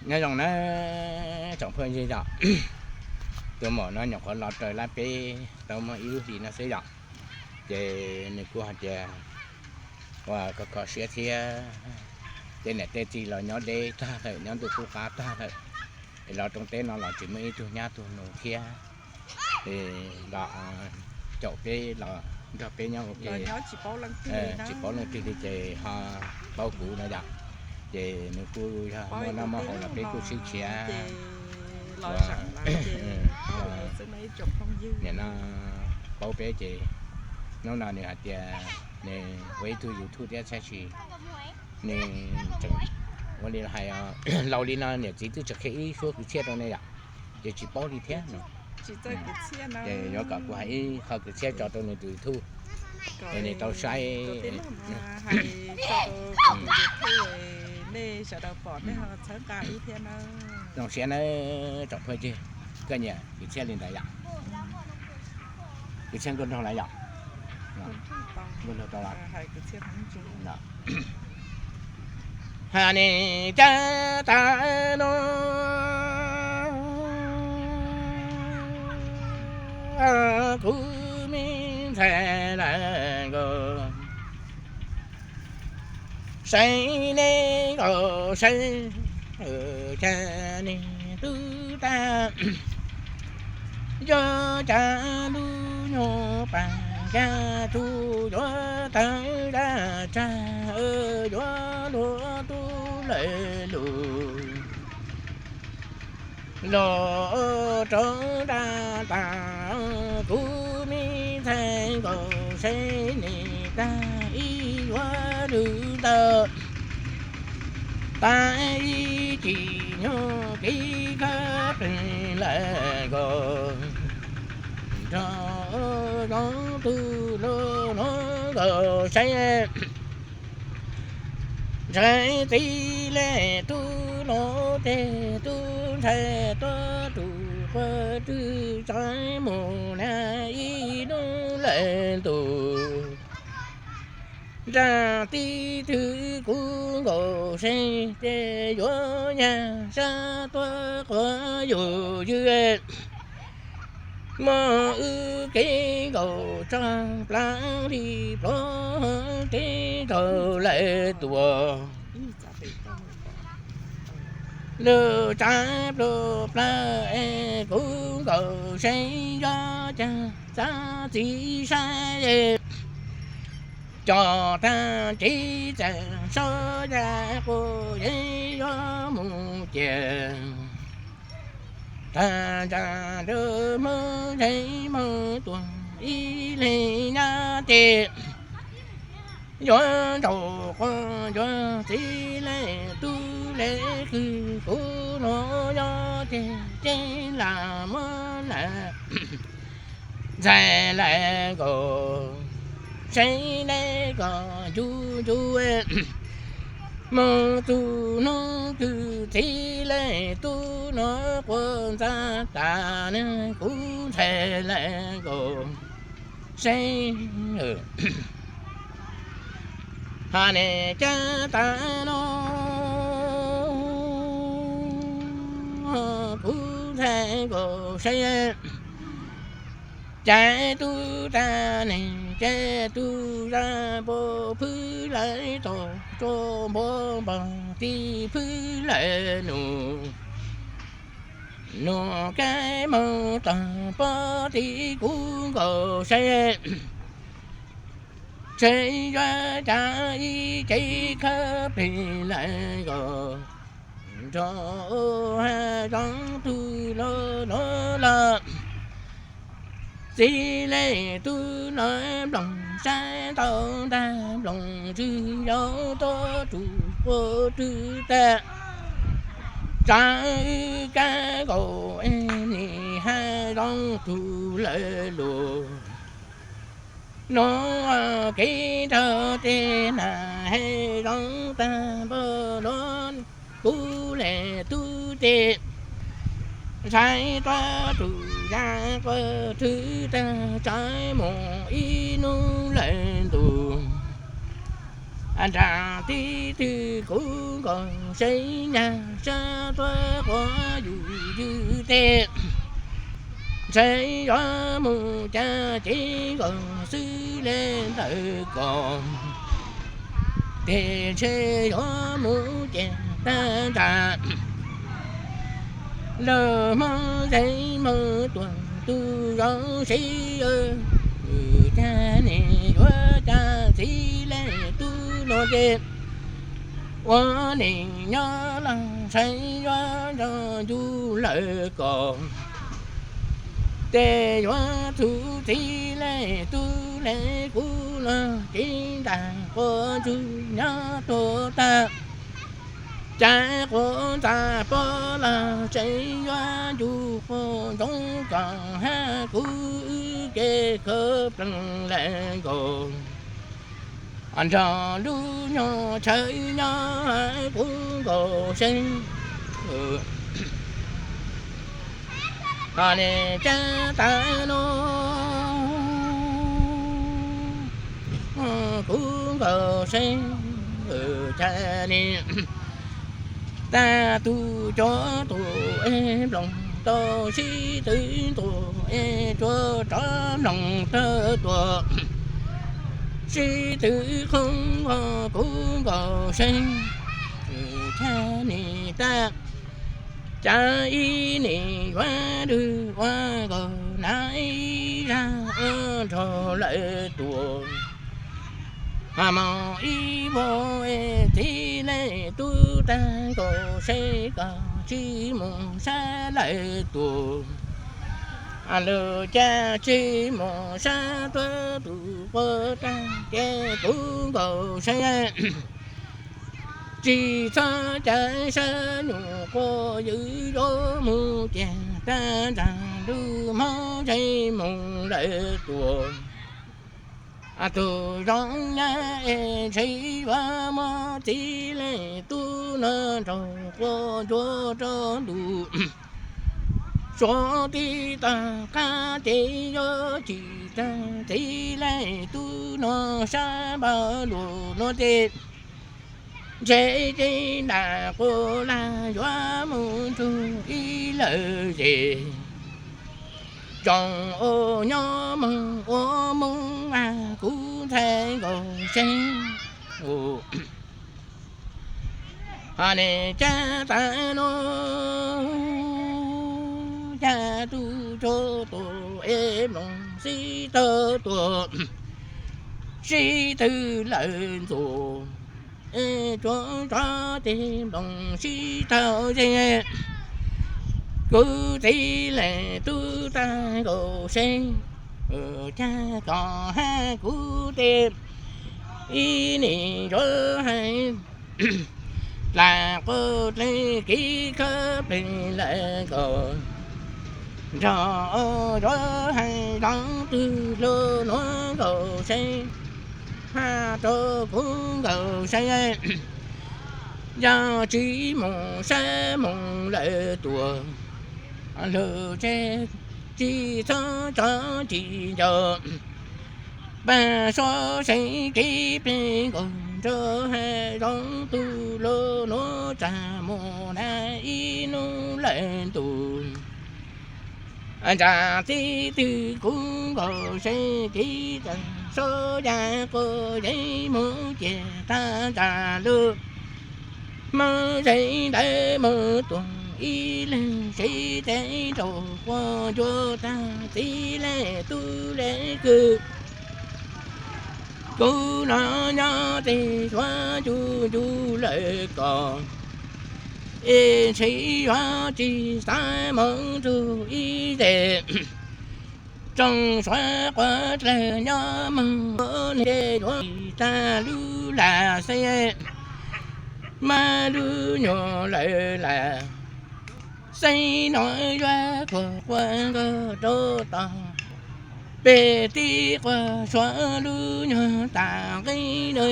Nyob zoo na tsoom phooj ywg yom, tus maum no nyuam qhuav los raws lab peb tau muaj ib lub hlis no xwb yom, ces nws kuj hais tias ua kho kho siab thiab, tej niam tej txiv los nyob deb tag lawm, nyob ntuj qub qab tag lawm, es los rau teb no los tsis muaj ib tug nyab tug nus thiab, es los caum peb los nrog peb nyob ua ke, tsis paub leej twg li ces ho paub kuv no yom, ces nws kuj yog muaj noj muaj haus los peb kuj sib khiav, nim no paub peb ces hnub no nws hais tias nws ua ib tug YouTube thiab tab sis nws tseem ua li hais laus li no niam txiv twb tseem qhia ib suab kwv txhiaj rau nej yom, ces tsis paub li thiab no. Ces yuav kom kuv hais ib qho kwv txhiaj tso rau nws tus YouTube, es nws tau saib. Zoo siab nawb tsoom phooj ywg, koj nyiam kwv txhiaj li ntawd yom? Kwv txhiaj nkauj nraug lawm yom? Nkauj nraug tau lawm. Hais nis cas tas no kuv me ntxhais lawm nkaus, saib neb nkaus saib cas neb tub tag, yog cas lub nyuag pas cas tub yuav tawg dab tsag, yuav luag tub lawm lus los rau dab tas. Kuv me ntxhais nkaus saib neb tag ib yuav lwm ntawd, tag ib chim nyuag kev khawb pes lawm nkaus, nrog zoo tus hluas no nkaus saib. Ntshai txiv lej tub no ces tub ntshai tuaj rus quas rwg tsav mus na ib hnub lawm ntus. Nrag tib twg kuv nkaus seb ces yuav nyag sab tuaj quas yus ywg. Muaj wb kev nkaus tso plaub li plaub teb nkaus lawm tuaj. Lub tsav pluag plawg es kuv nkaus seb yuav cas txav txiv saib. Cov tag tsev txawm sawv ya quas yeeb yuav mus ces tag ntsa rau Hmoob Ntsheej Hmoob Tuam ib leeg nyab ces yuav nraum quas yuav txiv lej tub lej kwv kuv no nyob ces ces lam muab lam ntxhais lawm nkaus, seb neb kom ncu ncu mus txug hnub twg txiv lej tub no quas ntxa tas neb kuv ntxhais lawm nkaus, seb ha ne cas tas no kuv ntxhais nkaus seb cas tub tag ne ces tub zaj npua phwb lawm tog tso npua npog tib phwb lawm nus. Nuj kab moog tog pob tib kuv nkaus seb, seb yuav cas ib cev khawb plig lawm nkaus, nrog hab zoo tug hluas no los. Txiv lej tub no nploog sab ntau ntag, nploog ntswg yau tuab rug quas rwg tag. Tsav wb kab nkaus es nim hab zoo tug lawm lug. Nuj kev nrag tej nag hab zoo tag npog luag, kuv lej tub ces saib tuab rug ya quas rwg tag, tsav moog ib nub lawm ntug. Nram teb twg kuv nkaus seev nyaj sab tuaj quav yus ywg tej, ntshai yuav mus cas ces nkaus xwb li ntawd ko, ces ntshe yuav mus ces tag nrho. Lawv hmoob zeej hmoob tuam tus zoo seb, cas nim yuav cas txiv lej tub no ces ua neej nyob los ntshai yuav nrog ncuj lawm ko, ces yuav txhub txiv lej tub li kuv los ces nram quas ntsug nyob tuag tag. Cas quas ntxa pob los tseem yuav ncuj quas ntsoov kom hab kuv wb kev khawv plees lawm nkaus, nrog lub nyuag chaw nyob kuv nkaus seev. Ho ne cas tas no kuv nkaus seev, cas ne tag tug cov tus es nploos tau sib tw ntua es tsuas rov nploos tawg tuaj, sib tw qhoob kuv nkaus seev, cas ne tag cas ib nim yuav lwg ua nkaus na ib zaj ua nrog lawv tuaj. Hos mus ib vuag es txiv lej tub tag nkaus seev kom tsis mus sab lawv tuaj. Lawv cas tsis mus sab tuaj tus quas tag ces kuv nkaus seev tsis txhob cav sab nyuam quas ywj yuav mus ces tag nrho lub hmoob zeej mus lawv tuaj. Tus zoo nyab es ntshe yuav muab txiv lej tub no nraug quas ntsuag rau ntu. Suav tib tag qab ces yuav tsis tag txiv lej tub no sab npaum luag luag ces ntshe ces nram quas laj yuav mus nrug ib lawm zes. Tsoom uas nyob moog ua moog mas kuv ntxhais nkaus seev. Hos ne cas tas no cas tug cov tus es nploos sib tawg tuaj, sib tw lawm ntxuav, es tsuav tso ces nploos sib tawg ze. Kuv txiv lej tub tag nkaus seev, cas kom hab kuv tej ib nim yuav hais dlaag quas dleeg kev khawb pleeg lawm nkaus, nrog yuav hais zoo twg lug nuav nkaus seev, hab rau kuv nkaus seev. Yog tsis mus sab mus lawm tuaj, lug tsis txhob tso tsis nco. Paag suav seev kev plig nkaus nrug hab zoo tug lug nuav tsaam mus na ib nub lawm ntu. Ntsam txij twg kuv nkaus seev kev tsaam suav yaj quas yeej mus ces tag nrho lug. Hmoob zeej ntawd mus tuag ib leeg seb teb rau quas ncuav tag txiv lej tub lej kwv. Kuv no nyob tej suav ncu ncu lawm ko, es ntshe yuav tsis xav mus nrug ib teg. Tsoom suav quav dlawg nyob moog ua neeg yuav tsis tag lub lag xeeb, mab lub nyuag lawm lag. Xeeb no yuav khuam quas nkag rau tog, peg tib quas suav lub nyuag tas nqi na.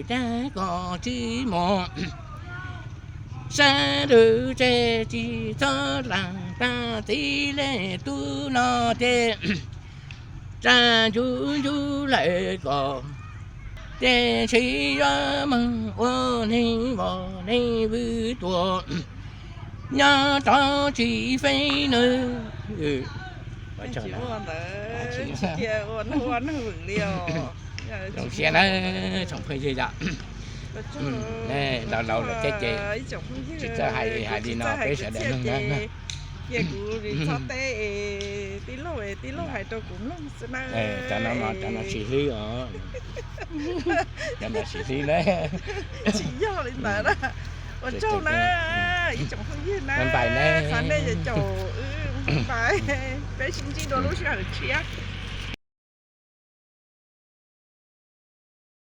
Cas kom tsis mus sab lug ces tsis txhob dlaag tag txiv lej tub no ces tsaam ncu ncu lawm ko. Tej tsheb yuav moog ua neeg vos neeg vwm tuam, nyob rov tsis feeb nawb. Zoo siab na tsoom phooj ywg yom. Laus laus lawm thiab ces tsis txawj hais li no peb sawv daws mloog na. Cia kuv txhob teb, tij laug, tij laug hais rau kuv mloog xwb na. Cov no, cov no tsis hlwb os. Cov no tsis hlwb na. Tsis yog li ntawd na. Ua tsaug na, ib tsoom phooj ywg na, qhov nej yuav caum wb, peb sib ntsib dua lub sij hawm tshiab.